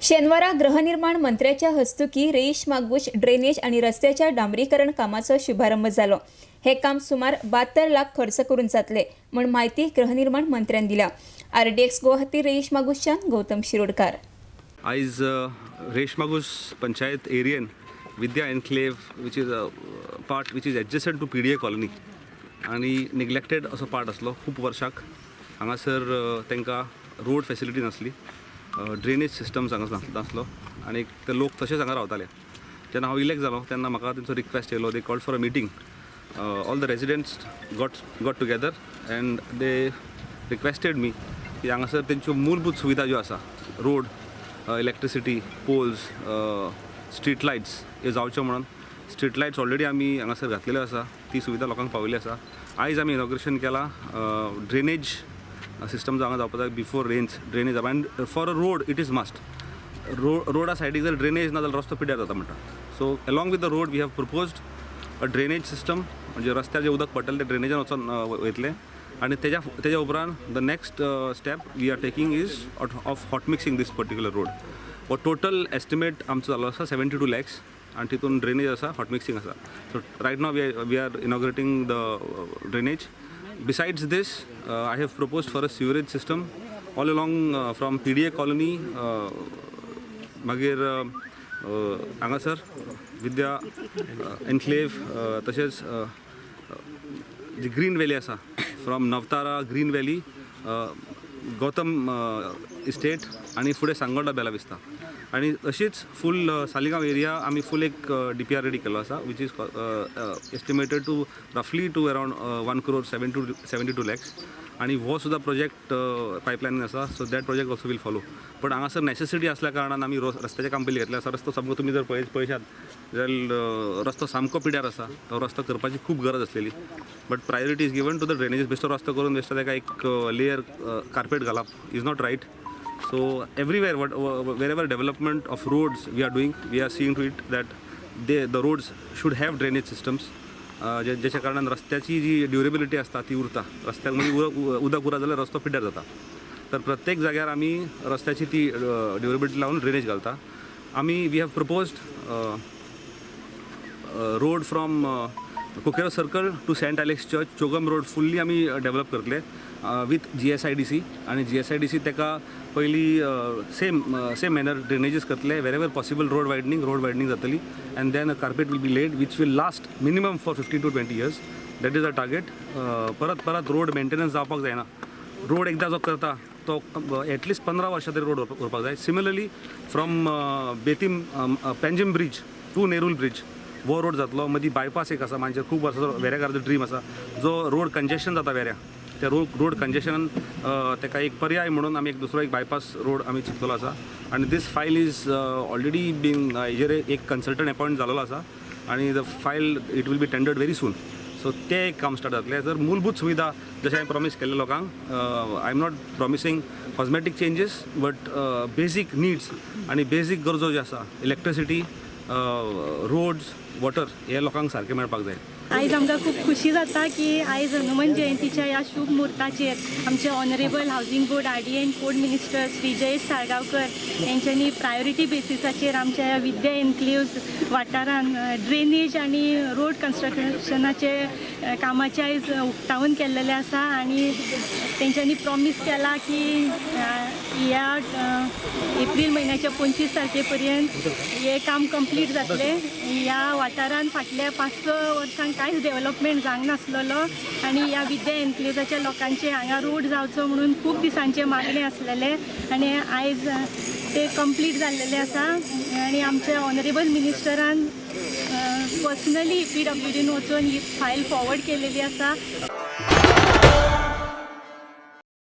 शेनवारा गृहनिर्माण मंत्र्याच्या हस्तुकी रेईश मागूश ड्रेनेज आणि रस्त्याच्या डांबरीकरण कामाचो शुभारंभ जालो. हे काम सुमार 72 लाख खर्च करून जातले म्हण माहिती गृहनिर्माण मंत्र्यान दिल्या. आरडीएक्स गोवा खातीर रेईश मागूशच्यान गौतम शिरोडकार. आयज रेईश मागूश पंचायत एरियन Vidya enclave, which is a part which is adjacent to PDA colony आनी निग्लेक्टेड असो पार्ट आसलो खूब वर्साक. हांगासर तांकां रोड फेसिलिटी नासली, ड्रेनेज सिस्टम हांगा नासलो आनी ते लोक तशेंच हांगा रावताले. जेन्ना हांव इलेक्ट जालो तेन्ना म्हाका तेंचो रिक्वेस्ट येयलो. They called for a meeting. All the residents got together and they requested me की हांगासर तेंच्यो मूलभूत सुविधा ज्यो आसा, road, electricity, poles, street lights हे जावच्यो म्हणून. स्ट्रीट लायट्स ऑलरेडी आमी हांगासर घातलेल्यो आसा, ती सुविधा लोकांक पावयल्ली आसा. आयज आमी इनॉग्रेशन केलां ड्रेनेज सिस्टम जो हांगा जावपाक जाय before rains drainage. And for a road it is must. रोडा सायडीक जर ड्रेनेज ना जाल्यार रस्तो पिड्यार जाता म्हणटा. So along with the road we have proposed a drainage system, म्हणजे रस्त्यार जें उदक पडटलें तें ड्रेनेजान वचोन वयतलें. आनी तेज्या उपरांत the next step we are taking is of hot mixing this particular road. हो टोटल एस्टिमेट आमचो जाल्लो आसा 72 lakhs आनी तितून ड्रेनेज आसा, हॉट मिक्सिंग आसा. So right now we are inaugurating the drainage. Besides this, I have proposed for a sewerage system all along from PDA colony, मागीर हांगासर विद्या एन्क्लेव, तशेंच जी ग्रीन व्हॅली आसा from Navtara green valley, Gautam estate आनी फुडें सांगोडा बेला vista आनी अशीच फूल Saligao area आमी फूल एक DPR ready केल्लो आसा, which is estimated to रफली to around 1 crore 72 lakhs. आनी हो सुद्दां प्रोजेक्ट पायपलायनीन आसा. So that project also will follow. पण हांगासर नॅसेसिटी आसल्या कारणान आमी रस्त्याचें काम पयलीं घेतलें आसा. रस्तो सामको तुमी जर पळयशात जाल्यार रस्तो सामको पिड्यार आसा, तो रस्तो करपाची खूब गरज आसलेली. But priority is given to the drainages. बेश्टो रस्तो करून बेश्टो ताका एक लेयर कार्पेट घालप is not right. So everywhere wherever development of roads we are doing, we are seeing to it that the roads should have drainage systems, ज्याच्या कारणान रस्त्याची जी ड्युरेबिलिटी आसता ती उरता. रस्त्याक मागीर उदक उरत जाल्यार रस्तो पिड्यार जाता. तर प्रत्येक जाग्यार आमी रस्त्याची ती ड्युरेबिलिटी लावन ड्रेनेज घालता. आमी we have proposed road from Coqueiro circle to Saint Alex church, Chogm road fully आमी डेवलप करतले विथ GSIDC. आनी GSIDC ताका पयलीं सेम मॅनर ड्रेनेजीस करतले. Wherever possible road widening जातली and then a carpet will be laid which will last minimum for 15 to 20 years. That is a target. परत परत road maintenance जावपाक जायना. रोड एकदां जो करता तो एटलिस्ट 15 वर्सां तरी रोड उरपाक जाय. Similarly from Betim Panjim bridge to Nerul bridge हो रोड जातलो. मदीं बायपास एक आसा, मांजेर खूब वर्सांचो वेऱ्याकाराचो ड्रीम आसा, जो रोड कंजेशन जाता वेऱ्या, त्या रोड कंजेशनान ताका एक पर्याय म्हणून आमी एक दुसरो एक बायपास रोड आमी चिंतलेलो आसा. आनी this file is already been हेजेर एक कन्सल्टंट अपॉयंट जाल्लो आसा आनी the file it will be tendered very soon. So तें एक काम स्टार्ट जातलें. जर मूलभूत सुविधा जशें हांवें प्रॉमीस केल्लें लोकांक, I am not promising cosmetic changes but basic needs आनी बेजीक गरजो ज्यो आसा, इलेक्ट्रिसिटी, रोड्स, वॉटर, हे लोकांक सारकें मेळपाक जाय. आयज आमकां खूब खुशी जाता की आयज हनुमान जयंतीच्या ह्या शुभ मुहूर्ताचेर आमचे honourable housing board RDA and code minister Shri Jayesh Salgaonkar यांच्यांनी प्रायोरिटी बेसिसाचेर आमच्या ह्या विद्या एन्क्लेव्ज वाठारान ड्रेनेज आनी रोड कन्स्ट्रक्शनाचे कामाचें आयज उक्तावण केल्लेलें आसा. आनी तेंच्यांनी प्रॉमीस केला की ह्या एप्रील म्हयन्याच्या 25 तारखे पर्यंत हें काम कंप्लीट जातलें. ह्या वाठारान फाटल्या 5-6 वर्सांक कांयच डेवलपमेंट जावंक नासलेलो आनी ह्या विद्या एन्क्लेव्जाच्या लोकांचे हांगा रोड जावचो म्हणून खूब दिसांचे मागणें आसलेलें आनी आयज ते कंप्लीट जाल्लेलें आसा. आनी आमच्या ऑनरेबल मिनिस्टरान पर्सनली PWDन वचून ही फायल फॉरवर्ड केलेली आसा.